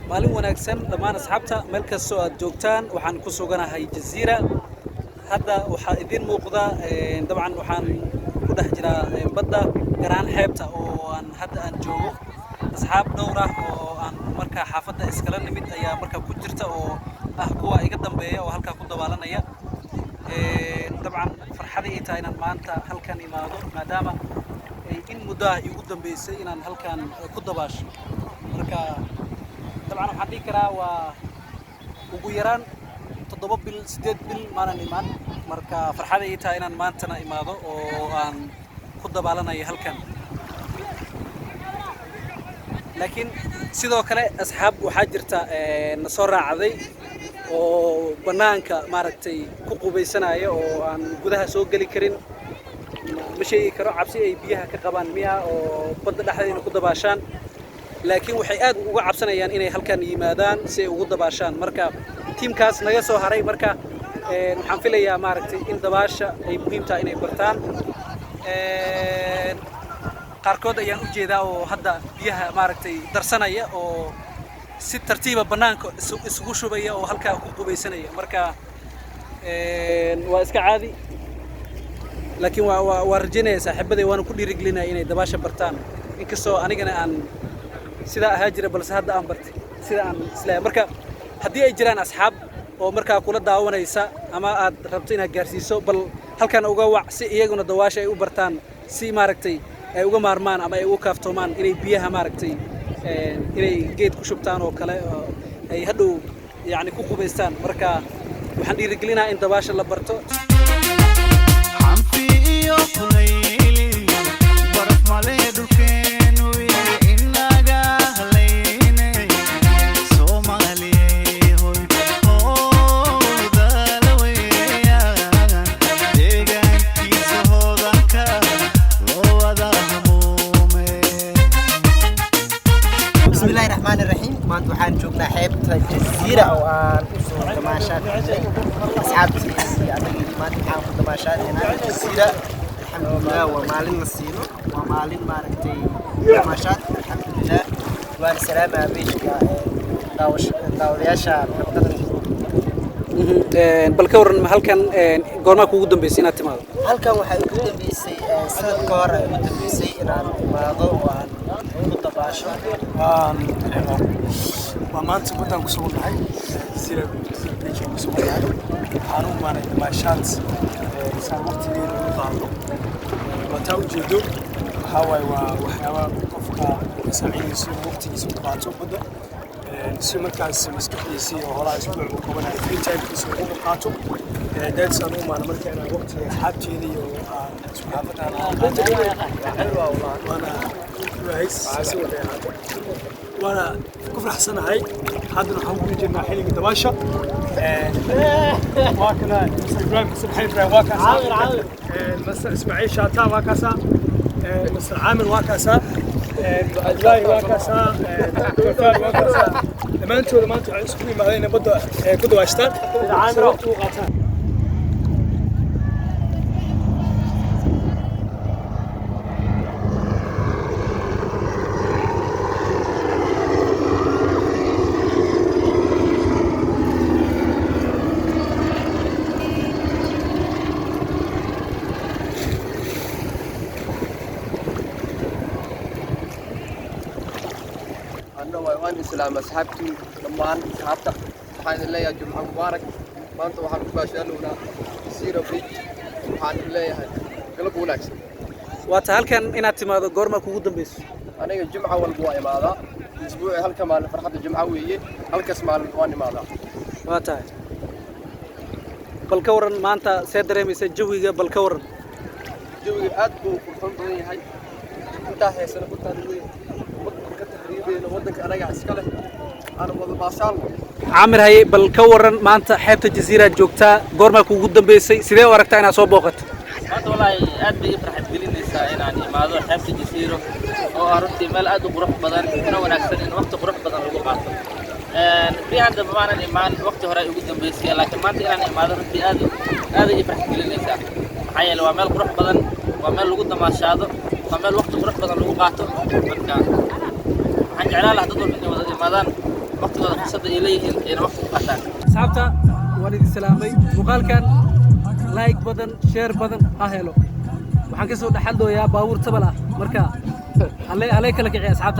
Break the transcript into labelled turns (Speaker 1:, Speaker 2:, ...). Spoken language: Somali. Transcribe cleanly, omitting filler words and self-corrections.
Speaker 1: Maalin wanaagsan dhammaan asxaabta, meel kastoo aad joogtaan. Waxaan ku suganahay Jaziira. Hadda waxaa idiin muuqda, dabcan waxaan ku dhex jiraa badda, gaar ahaan xeebta oo aan hadda aan joogo. Asxaab dhowr ah oo aan markaa xaafadda iskala nimid ayaa markaa ku jirta oo ah kuwa iga dambeeya oo halkaa ku dabaalanaya. Dabcan farxadii ay tahay inaan maanta halkan imaado, maadaama ay in muddo ah iigu dambeysay inaan halkan ku dabaasho. Marka dabcan waxaan dhihi karaa waa ugu yaraan 7 bil, 8 bil maanan imaan. Marka farxada ii tahay inaan maantana imaado oo aan ku dabaalanayo halkan. Laakiin sidoo kale asxaab waxaa jirta na soo raacday oo bannaanka maaragtay ku qubaysanaya oo aan gudaha soo geli karin. Ma sheegi karo cabsi ay biyaha ka qabaan miya oo badda dhexdeeda ku dabaashaan, laakiin waxay aad uga cabsanayaan inay halkan yimaadaan si ay ugu dabaashaan. Marka tiimkaas naga soo haray, marka waxaan filayaa maaragtay in dabaasha ay muhiim tahay inay bartaan. Qaarkood ayaan u jeedaa oo hadda biyaha maaragtay darsanaya oo si tartiiba bannaanka isugu shubaya oo halkaa ku qubaysanaya. Marka waa iska caadi, laakiin waa rajaynaya saaxiibaday, waana ku dhiirigelinaya inay dabaasha bartaan, inkastoo anigana aan sidaa ahaa jira, balse hadda aan bartay sida aan isleeyahay. Marka haddii ay jiraan asxaab oo markaa kula daawanaysa ama aad rabto inaad gaarsiiso, bal halkan uga wac si iyaguna dabaasha ay u bartaan, si maaragtay ay uga maarmaan ama ay uga kaaftoomaan inay biyaha maaragtay inay geed ku shubtaan oo kale oo ay hadhow yacni ku qubaystaan. Marka waxaan dhiirigelinayaa in dabaasha la barto.
Speaker 2: Xanfi iyo kulayli baraf male dhulkeenu inaga halayne. Soomaaliye hoy howdala weeyaan, deegaankiisa hodanka loo wada hamuume.
Speaker 3: Bismillahi raxmaani raxiim. Maanta waxaan joognaa xeebta Jaziira oo aan usoo damaashaadnay asxaabtii iyo anagii. Maanta waxaan ku damaashaadaynaa Jaziira. Alxamdulilah, waa maalin la siino, waa maalin maaragtay damaashaad. Alxamdulilah, waana salaamaa beeshka daawadayaasha xabqadan.
Speaker 1: Bal ka warran halkan, goormaa kuugu dambeysay inaad timaado?
Speaker 3: Halkan waxaa ugu dambeysay sanad ka hor ay ugu dambeysay inaan imaado oo aan ku dabaasho.
Speaker 4: Waa maanta baddaan ku sugan nahay, Jazeera Beach aan ku sugan nahay. Waxaan u imaanay damaashaad saan waqtigeena ugu qaadno. Waa taa ujeedo, waxaa waaye waa waxyaaba qofka ka saacidayso inuu waqtigiisa ku qaato badda, si markaas maskaxdiisa iyo holaha isbuuc uu qabanayo free timekiisa uu uga qaato. That's aan u imaano marka inaan waqtiga asxaabteeda iyo aan isku xaafadaan aan qaato, waana hays si waxay ahaato, waana ku faraxsanahay. Haddana waxaan ku jirnaa xilliga dabaasha. Waa kana Mr. Ibrahim Xasan Xayi Ibrahim, waa kaasa Mr. Ismaaciil Shaata, waa kaasa Mr. Caamir, waa kaasa Cabdullaahi, waa kaasa Dr. Faad, waa kaasa. Dhammaantooda maanta waxay isugu yimaadeen inay badda ku dabaashtaan si waqti u qaataan.
Speaker 5: Anna waan islaam asxaabtii, dhammaan asxaabta waxaan idin leeyahay jumco mubaarak. Maanta waxaan ku baashaalownaa Jazeera Beach. Waxaan idin leeyahay galab wanaagsan.
Speaker 1: Waata halkan inaad timaado goormaa kugu dambayso?
Speaker 5: Aniga jumca walba waa imaadaa. Isbuuci halka maalin farxadda jumco weeye, halkaas maalin waan imaadaa.
Speaker 1: Waa tahay. Bal ka warran maanta, see dareemaysa jawiga? Bal ka warran.
Speaker 5: Jawiga aad buu u qurxoon badan yahay. Intaa heesana ku taal weyn waddanka ka tahriibeyna, waddanka anagaa iska leh, aan wada baashaalno.
Speaker 1: Caamir, haye, bal ka warran maanta xeebta Jaziiraad joogtaa, goormaa kuugu dambeysay? Sidee u aragtaa inaad soo booqato?
Speaker 6: Maanta wallaahi aad bay ii farxad gelinaysaa inaan imaado xeebta Jasiiro oo ah runtii meel aad u qurux badan, kuna wanaagsan in waqti qurux badan lagu qaato. Biyahan dambe maanan imaan, waqti hore ay ugu dambeysay, laakiin maanta inaan imaado runtii aad aad ay ii farxad gelinaysaa, maxaa yeelay waa meel qurux badan, waa meel lagu damaashaado, waa meel waqti qurux badan lagu qaato. Marka waxaan jeclaan lahaa dad walba inay wada imaadaan. Waqtigooda fursadda ay leeyihiin ayna waqti ku qaataan.
Speaker 1: Asxaabta, waan idin salaamay. Muuqaalkan like badan, share badan ha helo. Waxaan ka soo dhexaldooyaa baabuur tabal ah. Marka halee kala kiciya, asxaabta.